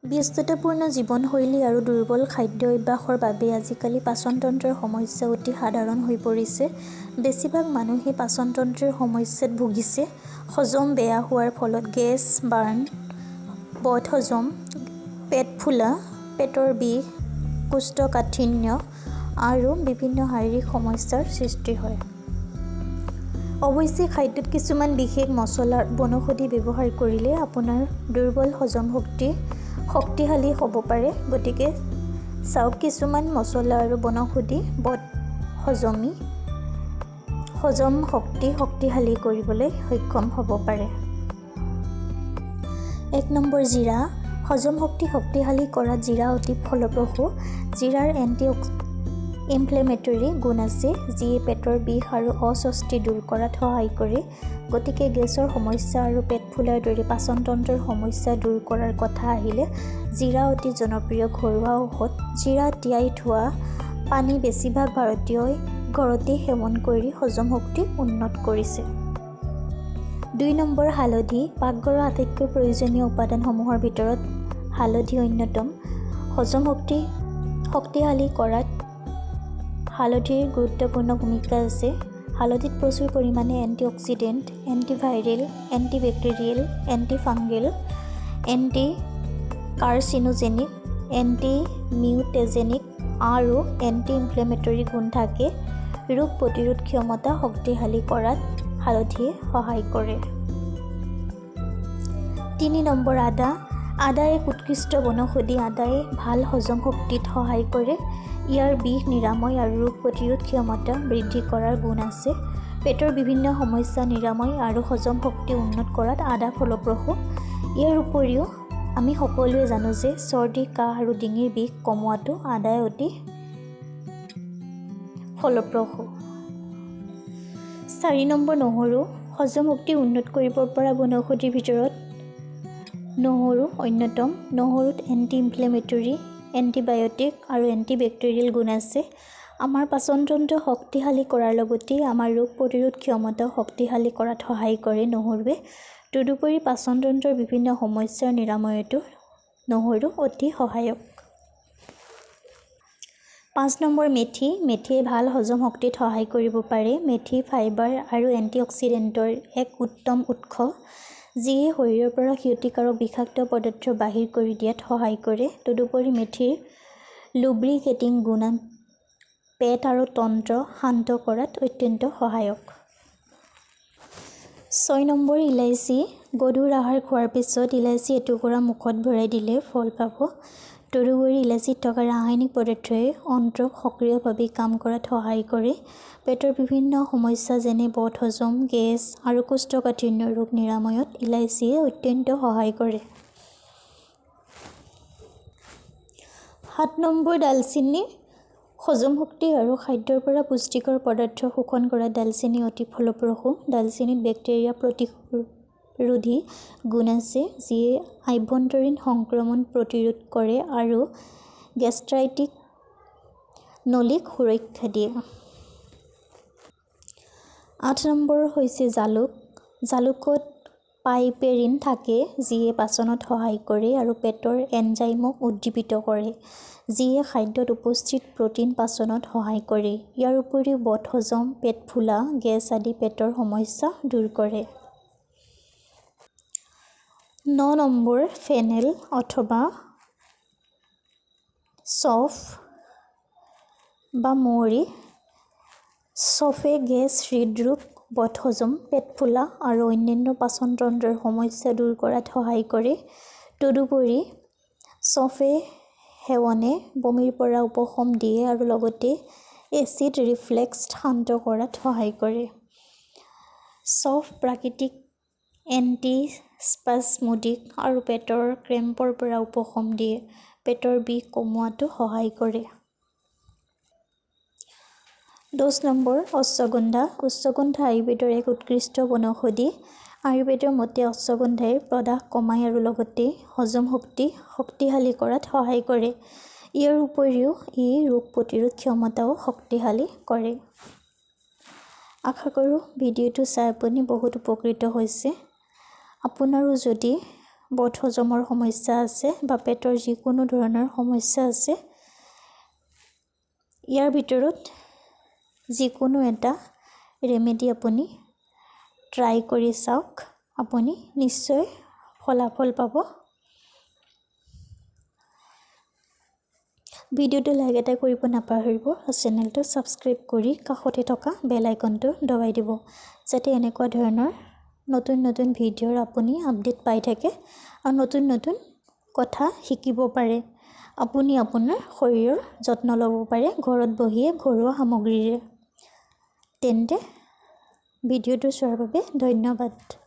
ব্যস্ততাপূৰ্ণ জীৱনশৈলী আৰু দুৰ্বল খাদ্য অভ্যাসৰ বাবে আজিকালি পাচনতন্ত্ৰৰ সমস্যা অতি সাধাৰণ হৈ পৰিছে। বেছিভাগ মানুহেই পাচনতন্ত্ৰৰ সমস্যাত ভুগিছে। হজম বেয়া হোৱাৰ ফলত গেছ, বাৰ্ণ, বদহজম, পেট ফুলা, পেটৰ বিষ, কোষ্ঠকাঠিন্য আৰু বিভিন্ন শাৰীৰিক সমস্যাৰ সৃষ্টি হয়। অৱশ্যে খাদ্যত কিছুমান বিশেষ মছলাৰ বনৌষধি ব্যৱহাৰ কৰিলে আপোনাৰ দুৰ্বল হজম শক্তি শক্তিশালী হ'ব পাৰে। গতিকে চাওক কিছুমান মছলা আৰু বনৌষধি বদহজমী হজম শক্তি শক্তিশালী কৰিবলৈ সক্ষম হ'ব পাৰে। 1 নম্বৰ, জিৰা। হজম শক্তি শক্তিশালী কৰাত জিৰা অতি ফলপ্ৰসূ। জিৰাৰ এণ্টি ইনফ্লেমেটৰী গুণ আছে, যিয়ে পেটৰ বিষ আৰু অস্বস্তি দূৰ কৰাত সহায় কৰে। গতিকে গেছৰ সমস্যা আৰু পেট ফুলাৰ দৰে পাচনতন্ত্ৰৰ সমস্যা দূৰ কৰাৰ কথা আহিলে জিৰা অতি জনপ্ৰিয় ঘৰুৱা ঔষধ। জিৰা তিয়াই থোৱা পানী বেছিভাগ ভাৰতীয়ই ঘৰতেই সেৱন কৰি হজম শক্তি উন্নত কৰিছে। 2 নম্বৰ, হালধি। পাকঘৰৰ আটাইতকৈ প্ৰয়োজনীয় উপাদানসমূহৰ ভিতৰত হালধি অন্যতম। হজম শক্তি শক্তিশালী কৰাত হালধিৰ গুৰুত্বপূৰ্ণ ভূমিকা আছে। হালধিত প্ৰচুৰ পৰিমাণে antioxidant, antiviral, antibacterial, antifungal, anti carcinogenic, anti mutagenic আৰু এণ্টি ইনফ্লেমেটৰী গুণ থাকে। ৰোগ প্ৰতিৰোধ ক্ষমতা শক্তিশালী কৰাত হালধিয়ে সহায় কৰে। 3 নম্বৰ, আদা। আদা এক উৎকৃষ্ট বনৌষধি। আদাই ভাল হজম শক্তিত সহায় কৰে। ইয়াৰ বিষ নিৰাময় আৰু ৰোগ প্ৰতিৰোধ ক্ষমতা বৃদ্ধি কৰাৰ গুণ আছে। পেটৰ বিভিন্ন সমস্যা নিৰাময় আৰু হজম শক্তি উন্নত কৰাত আদা ফলপ্ৰসূ। ইয়াৰ উপৰিও আমি সকলোৱে জানো যে চৰ্দি, কাহ আৰু ডিঙিৰ বিষ কমোৱাটো আদাই অতি ফলপ্ৰসূ। 4 নম্বৰ, নহৰু। হজম শক্তি উন্নত কৰিব পৰা বনৌষধিৰ ভিতৰত নহৰু অন্যতম। নহৰুত এণ্টি ইনফ্লেমেটৰী, এণ্টিবায়'টিক আৰু এণ্টিবেক্টেৰিয়েল গুণ আছে। আমাৰ পাচনতন্ত্ৰ শক্তিশালী কৰাৰ লগতে আমাৰ ৰোগ প্ৰতিৰোধ ক্ষমতাও শক্তিশালী কৰাত সহায় কৰে নহৰুৱে। তদুপৰি পাচনতন্ত্ৰৰ বিভিন্ন সমস্যাৰ নিৰাময়তো নহৰু অতি সহায়ক। 5 নম্বৰ, মেথি। মেথিয়ে ভাল হজম শক্তিত সহায় কৰিব পাৰে। মেথি ফাইবাৰ আৰু এণ্টিঅক্সিডেণ্টৰ এক উত্তম উৎস, যিয়ে শৰীৰৰ পৰা ক্ষতিকাৰক বিষাক্ত পদাৰ্থ বাহিৰ কৰি দিয়াত সহায় কৰে। তদুপৰি মেথিৰ লুব্ৰিকেটিং গুণ পেট আৰু তন্ত্ৰ শান্ত কৰাত অত্যন্ত সহায়ক। 6 নম্বৰ, ইলাচি। গধুৰ আহাৰ খোৱাৰ পিছত ইলাচি এটুকুৰা মুখত ভৰাই দিলে ফল পাব। তদুপৰি ইলাচিত থকা ৰাসায়নিক পদাৰ্থই অন্ত্ৰক সক্ৰিয়ভাৱে কাম কৰাত সহায় কৰে। পেটৰ বিভিন্ন সমস্যা যেনে বদহজম, গেছ আৰু কোষ্ঠকাঠিন্য ৰোগ নিৰাময়ত ইলাচিয়ে অত্যন্ত সহায় কৰে। 7 নম্বৰ, ডালচেনি। হজম শক্তি আৰু খাদ্যৰ পৰা পুষ্টিকৰ পদাৰ্থ শোষণ কৰাত ডালচেনি অতি ফলপ্ৰসূ। ডালচেনিত বেক্টেৰিয়া প্ৰতিৰোধী গুণ আছে, যিয়ে আভ্যন্তৰীণ সংক্ৰমণ প্ৰতিৰোধ কৰে আৰু গেষ্ট্ৰাইটিক নলীক সুৰক্ষা দিয়ে। 8 নম্বৰ হৈছে জালুক। জালুকত পাইপেৰিন থাকে, যিয়ে পাচনত সহায় কৰে আৰু পেটৰ এনজাইমক উদ্দীপিত কৰে, যিয়ে খাদ্যত উপস্থিত প্ৰ'টিন পাচনত সহায় কৰে। ইয়াৰ উপৰিও বদহজম, পেট ফুলা, গেছ আদি পেটৰ সমস্যা দূৰ কৰে। 9 নম্বৰ, ফেনেল অথবা চফ বা মৌৰি। চফে গেছ, হৃদৰোগ, বদহজম, পেট ফুলা আৰু অন্যান্য পাচনতন্ত্ৰৰ সমস্যা দূৰ কৰাত সহায় কৰে। তদুপৰি চফে সেৱনে বমিৰ পৰা উপশম দিয়ে আৰু লগতে এচিড ৰিফ্লেক্স শান্ত কৰাত সহায় কৰে। চফ প্ৰাকৃতিক এণ্টিস্পাছমোডিক আৰু পেটৰ ক্ৰেম্পৰ পৰা উপশম দিয়ে, পেটৰ বিষ কমোৱাতো সহায় কৰে। 10 নম্বৰ, অশ্বগন্ধা। অশ্বগন্ধা আয়ুৰ্বেদৰ এক উৎকৃষ্ট বনৌষধি। আয়ুৰ্বেদৰ মতে অশ্বগন্ধাই প্ৰদাহ কমায় আৰু লগতে হজম শক্তি শক্তিশালী কৰাত সহায় কৰে। ইয়াৰ উপৰিও ই ৰোগ প্ৰতিৰোধ ক্ষমতাও শক্তিশালী কৰে। আশা কৰোঁ ভিডিঅ'টো চাই আপুনি বহুত উপকৃত হৈছে। আপোনাৰো যদি বদহজমৰ সমস্যা আছে বা পেটৰ যিকোনো ধৰণৰ সমস্যা আছে, ইয়াৰ ভিতৰত যিকোনো এটা ৰেমেডি আপুনি ট্ৰাই কৰি চাওক, আপুনি নিশ্চয় ফলাফল পাব। ভিডিঅ'টো লাইক এটা কৰিব নাপাহৰিব আৰু চেনেলটো ছাবস্ক্ৰাইব কৰি কাষতে থকা বেল আইকনটো দবাই দিব, যাতে এনেকুৱা ধৰণৰ নতুন নতুন ভিডিঅ'ৰ আপুনি আপডেট পাই থাকে আৰু নতুন নতুন কথা শিকিব পাৰে। আপুনি আপোনাৰ শৰীৰৰ যত্ন ল'ব পাৰে ঘৰত বহিয়ে ঘৰুৱা সামগ্ৰীৰে। তেন্তে ভিডিঅ'টো চোৱাৰ বাবে ধন্যবাদ।